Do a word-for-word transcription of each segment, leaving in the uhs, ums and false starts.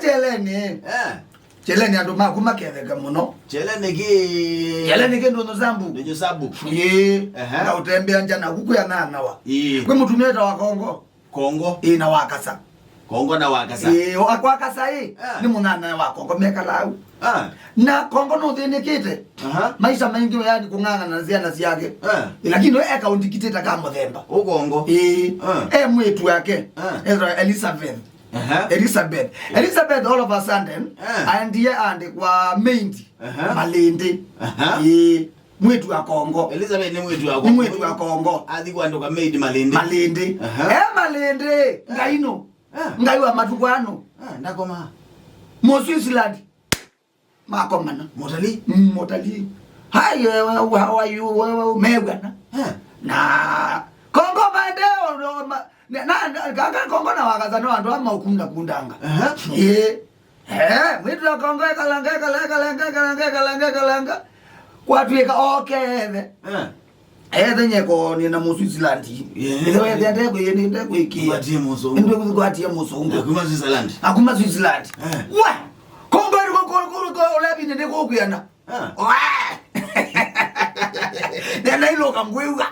Cheleni. Eh. Cheleni andũ maku maketheka mũno. Cheleni ki. Cheleni ki ndũnyũ sambu. Ndũnyũ sambu. Ĩĩ. Ehe. Na ũtembea nja naku kwĩ ananawa. Ĩĩ. Kwĩ mũtumĩa wĩtawa Kongo. Kongo. Ĩĩ, na Wakasa. Kongo na Wakasa. Ĩĩ, wa-, Wakasa ĩ, ah, nĩ mũnana wa Kongo mekala au. Ah. Na Kongo nũthĩnĩkĩte. Aha. Maisha maingĩ yani kũng'ang'ana na ciana ciake. Ah. Ĩ, lakini we eka ũndikitĩta ka mũthemba. Ũkongo. Ĩĩ. Ah. E mwĩtu wake. Ah. Etawa Elizabeth. Aha. Elizabeth. Elizabeth all of a sudden, ah, aendie andĩkwa maid. Aha. Malĩndĩ. Aha. Ĩĩ. Mwĩtu wa Kongo. Elizabeth nĩ mwĩtu wa Kongo. Nĩ mwĩtu wa Kongo. Athi kwandĩkwa maid Malĩndĩ. Malĩndĩ. Aha. E Malĩndĩ. Ngai no. Ah. Ngai wa matukũ ano. Ah, ndakoma. Mo Switzerland. Makomana. Mũtalii? Mm, mũtalii. Hi, eh, how are you? Wewe umewana. Ah. Na Kongo maendeleo, ma-, na, na, na, kaka Kongo na Wakasa no andũ ama ukunda kundanga. Aha. Eh. Eh, mwĩtu wa Kongo ekalanga, ekalanga, ekalanga. Kwatwĩka okethe. Eh. Ethe nyeko nĩ na mu Switzerland. Yeah. Ethe wethe ndekwĩ, nĩ ndekwĩkĩa. Kwatie mũzungu. Ndekwĩkwatie mũzungu. Akuma Switzerland. Akuma Switzerland. Eh. We! Kongo ĩrĩ ko, ko, ko, ko, ũlevi nĩ nĩ kũkwĩana. Ah. Nenda iloka ngwĩw'a.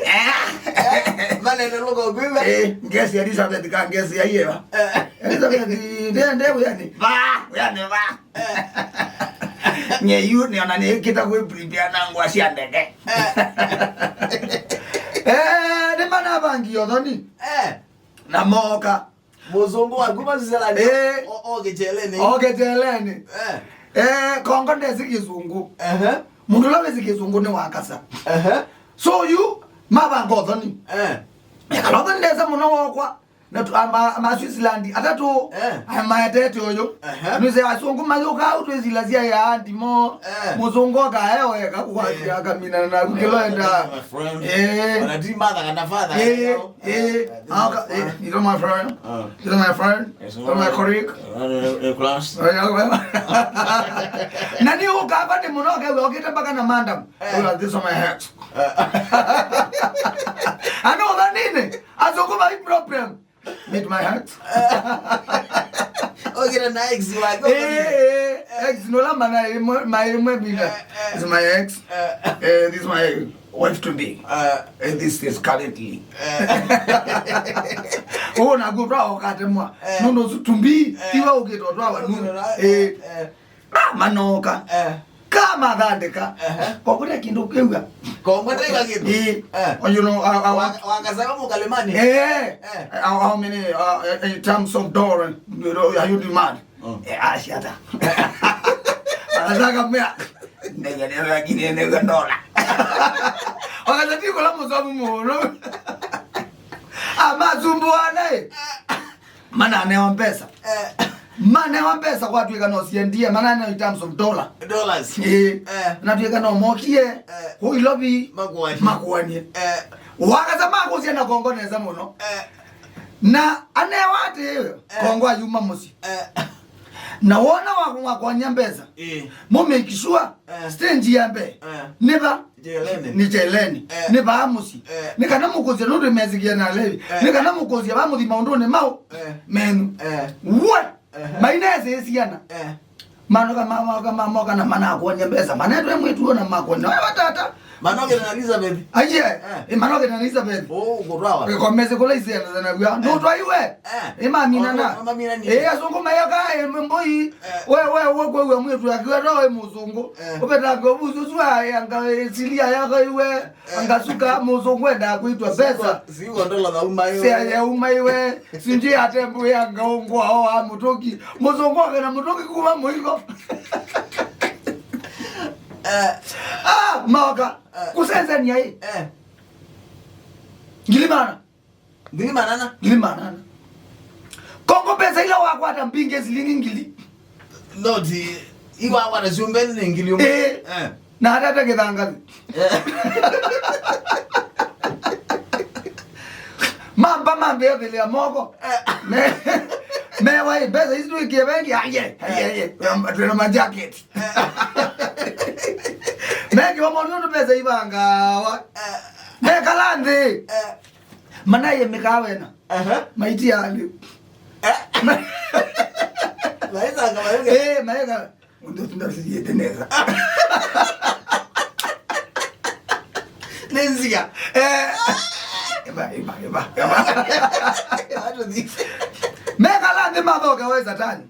Eh, manene loka ngwĩw'a. Eh, ngesi Elizabeth ka ngesi ya yeva. Eh. Elizabeth, nde, nde, uyani. Va, uyani, va. Eh. Nye yu, nĩ ona nĩ kita kwĩ prepare na ngwa cia ndege. Eh. Eh, nĩ mana bangi yothoni. Eh. Na moka. Mũzungu wa kuma Switzerland. Eh. O, o kĩcheleni. O kĩcheleni. Eh. Eh, Kongo ndesi kĩzungu. Ehe. Mũndũ ũla wĩsĩ kĩzungu nĩ Wakasa. Ehe. So yu mavanga ũthoni. Eh. Ekala ũthoni ndesa mũno wokwa. Na tu, ama, ma Switzerland atatũ. Eh. Aya maetete ũyũ. Ehe. Nĩse asũngũ mayũka au twĩsilasya ya ndimo. Eh. Mũzungu okae weka kũkwatĩa, eh, akamina na kũkĩlo enda. My friend. Eh. Ona ti mother kana father. Eh. Eh, eh, this is my friend. Ah, okay, eh, you know my friend? Ah. You know my friend? Yes, you know my colleague? Uh, uh, uh, class. Oh, yeah, well. Na nĩ ũkavati mũno, okay, we okĩte mpaka na madam. Eh. Well, this is my ex. Eh. Ano, that nini? Asũngũ my problem. Meet my ex. Eh. Okĩte na ex wake. Eh, eh, ex, no la mana, eh, mo-, my, my, my, eh, eh, is my ex. Eh. Eh, this is my wife to be. Eh. Eh, this is currently. Eh. Oh, na go bra okatemwa. Eh. No, no, to be. Eh. Iwe ukito twa wanu. Eh. Eh. Ah, manoka. Eh. Kama thandika. Eh. Kwa kuria kindu kiwa. Kwa kuria kindu. Eh. Eh. Oh, you know, I, I want. Wa-, wakasema mukalimani. Eh. Eh. How, how many, uh, in terms of dollar, you know, are you demand? Mm. Eh, ah, shut up. Anataka mea. Nega nega kine nega dola. Wakati kola musamu muno. Ama zumbu anaye. Mananewa mbesa. Eh. Mananewa mbesa kwatwika no siendie, mananewa in terms of dollar. Dollars. Eh. Eh. Natwika no mokie. Eh. Ku ilovi. Makuani. Makuani. Eh. Wakasa makusia na Kongo nesa muno. Eh. Na anewa ati, eh, Kongo ayuma mũsyĩ. Eh. Na wona wa, wa kwanya mbesa, eh, mo make sure, eh, stage ya mbee, eh, nĩ va? Cheleni. Nĩ cheleni. Eh. Nĩ vaa mũsyĩ. Eh. Nĩ kana mũkũsya nũndũ mesikie na levi. Eh. Nĩ kana mũkũsya va mũthi maũndũnĩ mau, eh, menyu. Eh. We! Eh. Mainesĩ siana. Eh. Manoka, mamoka, mamoka na manakuonia mbesa. Manetwe mwĩtu ona makuonia. Wewe tata. Manoke na Elizabeth. Aiye. Eh. E, manoke na Elizabeth. Oh, kutwawa. E, komese kula isiana na wia. Eh. No twaiwe. Eh. E, mamina na. Mama mina ni. E, asũngũ mayoka, e, mboi. Eh. We, we, we, kwe, we, mwĩtu akiwa no, e, mũzungu. Eh. Ubeta kwa buzu zwa, e, anga, e, silia yako iwe. Eh. Angasuka, mũzungu endaa kwĩtwa mbesa. Ziko ndola za uma iwe. Sea ya uma iwe. Sinji atembu ya ngaungwa o a mũtũki. Mũzungu akena mũtũki kuma mũiko. Eh. Ah, maoka. Eh. Kusenzania hii. Eh. Ngili mana. Ngili manana. Ngili manana. Kongo pesa ila wakwata mbingi silingi ngili. Noti, iwakwata syumbe nĩ ngili ũmwe. Eh. Eh. Na atata kĩthangathi. Eh. Mamba mambĩavĩlĩa moko. Eh. Me, mewa ĩ, mbesa ici twĩkie vengi, aye, aye, aye. Twĩna ma jacket. Eh. Mekiwa mũndũ ũndũ mbesa ivangawa. Eh. Mekala nthĩ. Eh. Manaye mĩkawa ĩna. Aha. Maiti yalĩ. Eh? Ma- Maisanga mayũke. Eh, maeka. Mũndũ ũsu ndasiliĩte nesa. Nĩ nzia. Eh. Ĩva, ĩva, ĩva, ĩva. Ĩva tũthi. Mekala nthĩ mathoka we Satani.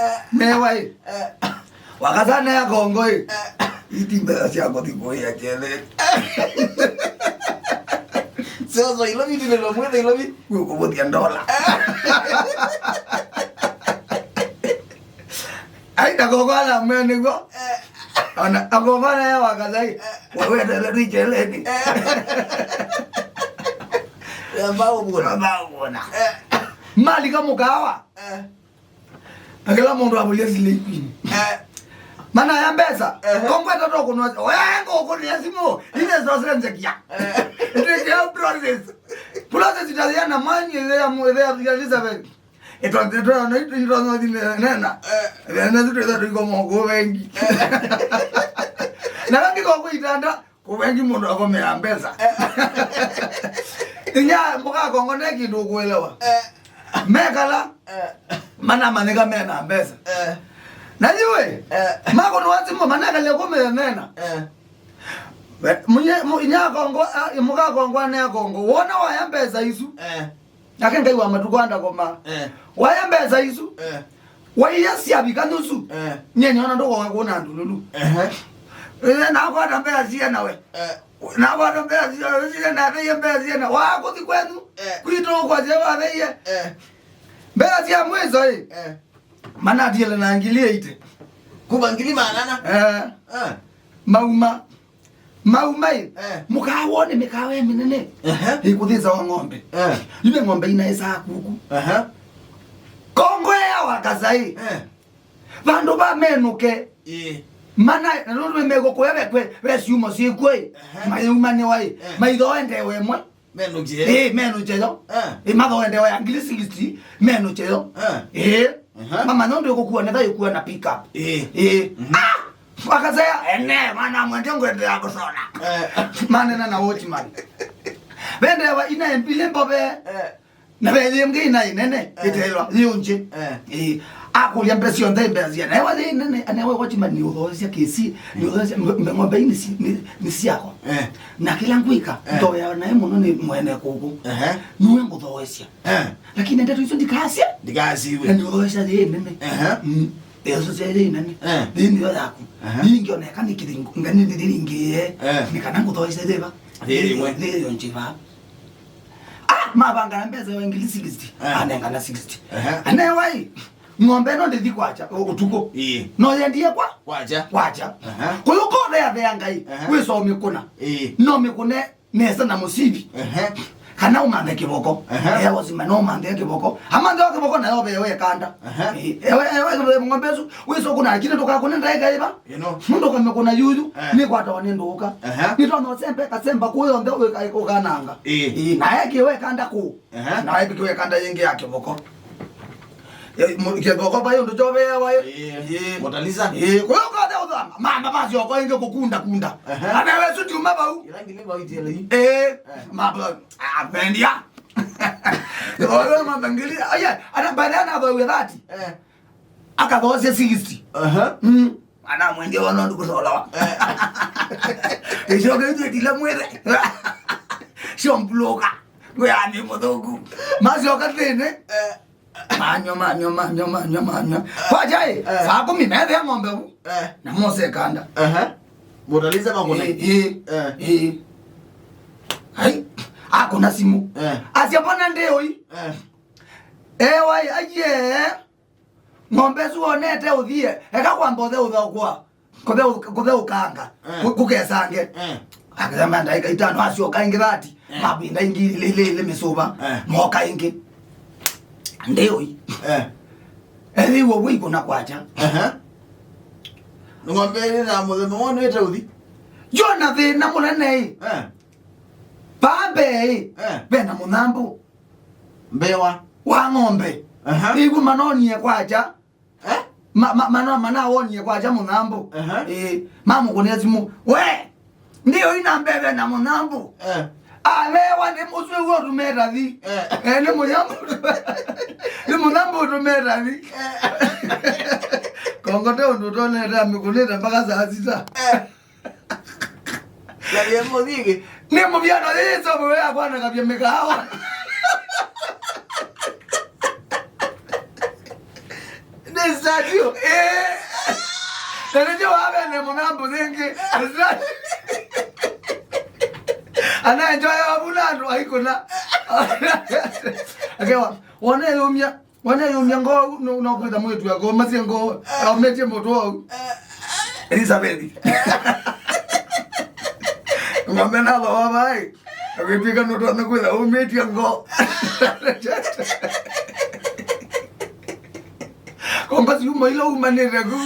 Eh. Mewa ĩ. Eh. Wakasana ya Kongo ĩ. Eh. Iti mbesa sya kũthi kũĩa keleni. Sio, so, ilovi ndilo mwĩthe ilovi. Wĩkũvũthya ndola. Ai, ndakũkwana mwe nĩguo. Eh. Ona akũkwana ya Wakasai. Eh. Wewe tele tu ikeleni. Eh. Ya mbao bwana. Mbao bwana. Eh. Malika mũkawa. Eh. Na kĩla mũndũ avũlya slay queen. Eh. Mana ya mbesa. Eh. Kongweta to kunwa. Oya ngo kunwa simu. Ile zosenzekia. Eh. Ndio process. Process italia na mani ile ya mu-, ile ya Elizabeth. Ito, ito, no, ito, ito, no, ito, nena. Eh. Nena, ito, ito, iko mo, ko vengi. Eh. Na rangi kwa kuitanda, ko vengi mũndũ akomea mbesa. Eh. Inya, mboka kongo ne kindu kuelewa. Eh. Mekala, eh, mana manika mena mbesa. Eh. Na yue, eh, mako no wazi mo, mana kale komea nena. Eh. Munye, mu-, inya kongo, a, muka kongo, ne kongo. Wona waya mbesa isu. Eh. Nake Ngai wa matukũ andakoma. Eh. Waya mbesa isu. Eh. Waiya syavika nusu. Eh. Nye niona ndũkoka kuona ndululu. Ehe. Eh, nakwata mbesa sia nawe. Eh. Nakwata mbesa sia, sia na veye mbesa sia na. Wa kuthi kwenu. Eh. Kwito kwa sia wa veye. Eh. Mbesa sia mwiso ĩ. Eh. Manatiele na ngili ĩte. Kuva ngili manana. Eh. Eh. Mauma. Maumai, eh, mũkawa nĩ mĩkawa mĩnene. Ehe. Ĩkũthĩnzawa ng'ombe. Eh. Yu ve ng'ombe inaĩsaa kuku. Ehe. Kongo ya Wakasai. Eh. Vandũ va menũke. Ĩĩ. Mana, na nũndũ nĩmegũkũya ve, ve, ve syumo syĩkw'o ĩ. Ehe. Mayĩumanĩwa ĩ. Eh. Maithoendewe ĩmwe. Menũkye. Ĩĩ, menũkye yo. Eh. Ĩ, mathoendewa ya ngili sixty, menũkye yo. Eh. Ĩĩ. Aha. Mama, no ndĩkũkua, netha ĩkua na pick up. Ĩĩ. Ĩĩ. Mhm. Ah! Wakasea, ene, mwana mwende ngwende ya kusona. Eh. Manena na watchman. Vendewa ina mbili mbove. Eh. Na veli mge ina inene, eh, itelwa, yunje. Eh. Ĩĩ. Akũlya mbesa syonthe mbesa sia. Na ewa yĩ nene, anewa watchman nĩ ũthoesya kĩsi, nĩ ũthoesya mbe-, mbe-, ng'ombe ii nĩ si-, nĩ, nĩ syakwa. Eh. Na kĩla ngwĩka, eh, ndoya naye mũno nĩ mwene kũkũ. Ehe. Nĩwe ngũthoesya. Eh. Lakini ndeto isu ndikasya. Ndikasiwe. Na nĩ ũthoesya yĩ nene. Ehe. Mm. Ĩyo sya yĩ nene. Eh. Yĩ nĩyo yaku. Ehe. Yĩ ngĩoneka nĩ kĩthingo, ngani ndĩringĩe. Eh. Nĩ kana ngũthoesya yĩva. Yĩ ĩmwe. Yĩ yo njiva. Ah, mavanga na mbesa ya ngili sixty. Eh. Anengana sixty. Ehe. Anewai. Ng'ombe ĩno ndĩthi kwacha, ũ-, ũtukũ. Ĩĩ. No yendie kwa? Kwacha. Kwacha. Aha. Kũyũka ũtheathea Ngai, aha, wĩsa ũmĩkũna. Ĩĩ. No mĩkũne nesa na mũsivi. Aha. Kana ũmanthe kĩvoko. Aha. Ewa sima no ũmanthe kĩvoko. Amanthe wa kĩvoko nayo vewe kanda. Aha. Ĩĩ. Ewe, ewe, ewe ng'ombe ĩsu, wĩsa ũkũna, lakini ndũkakũne ndaĩka ĩva. Ĩno. Mũndũ ũkamĩkũna yuyu, eh, nĩkwatawa nĩ ndũka. Aha. Nĩtona ũsembe, kasemba kũũ yonthe ũka-, ũkananga. Ĩĩ. Ĩĩ, na ekiwe kanda kũũ. Ehe. Na epikiwe kanda yĩngĩ ya kĩvoko. Ĩ, mu-, kĩvoko vai ũndũ kyoveewa ĩ. Ĩĩ. Ĩĩ. Mũtalisa. Ĩĩ, kũyũka ũthe ũthama. Mamba masyoka ĩngĩ kũkunda kunda. Ehe. Anewe su ndiuma vau. Ila ngili vau itiele ii. Ĩĩ. Eh. Mamba, ah, vendia. Kĩvoko mamba ngili. Aya, ana baada ana vau thirty. Eh. Akathoosya sixty. Aha. Mm. Ana mwendie wana ndukũsolawa. Eh. Ĩsyoka itwĩtile mwĩre. Syombulũka. Ngũyanĩ mũthũku. Masyoka thĩnĩ. Eh. Manywa, manywa, manywa, manywa, manywa. Kwacha ĩ, eh, saa kũmi methĩa ng'ombe vu. Eh. Na mose kanda. Aha. Mũtalisa makũne. Ĩĩ, ĩĩ, eh, ĩĩ. Ai, akũna simũ. Eh. Asya mbona ndĩ ũi? Eh. Ewa, aiye. Ng'ombe ĩsu wonete ũthie, eka kwamba ũtheũthaũkwa, kũtheũ-, kũtheũkanga, eh, kũ-, kũkesange. Eh. Akĩthema ndaĩka itano, asyoka ĩngĩ thirty, eh, mapinda ĩngĩ ilĩ, ilĩ, ilĩ mĩsũva, eh, moka ĩngĩ. Ndĩũi. Eh. Ethĩiwe wĩikũna kwacha. Aha. Ng'ombe ĩrĩ na mũthenya wonete ũthi. Yo na thĩna mũnene ĩ. Eh. Paa mbee ĩ. Eh. Vena mũthambũ. Mbewa. Wa ng'ombe. Aha. Ĩw'o manonie kwacha. Eh? Ma, ma, mano, manawonie kwacha mũthambũ. Aha. Ĩĩ, mamũkũnĩa simũ. We! Ndio ina mbeve na mũthambũ. Eh. Alewa nĩ mũswĩ w'o tũmetathi. Eh, nĩ mũnyambo. Nĩ mũnyambo tũmetathi. Kongote ũndũ ũtonete amĩkũnĩte mpaka saa sita. Eh. Na ye mũthingĩ. Nĩ mũvyano yĩsomo we akwanakavya mĩkawa. Nĩ statue. Eh. Na nĩkyo wavene mũnyambo thĩngĩ. Anaenjoya wavuna andũ aikũna. Akewa, wone yũmya. Wone yũmya ngoo, no, no kwĩtha mwĩtu akomasye ngoo, aũmĩtye mũtwe ũu. Elizabeth. Ng'ombe naloa vai. Agĩtuĩka nũtwana kwĩtha ũmĩtye ngoo. Komba siuma ila umanĩte ku.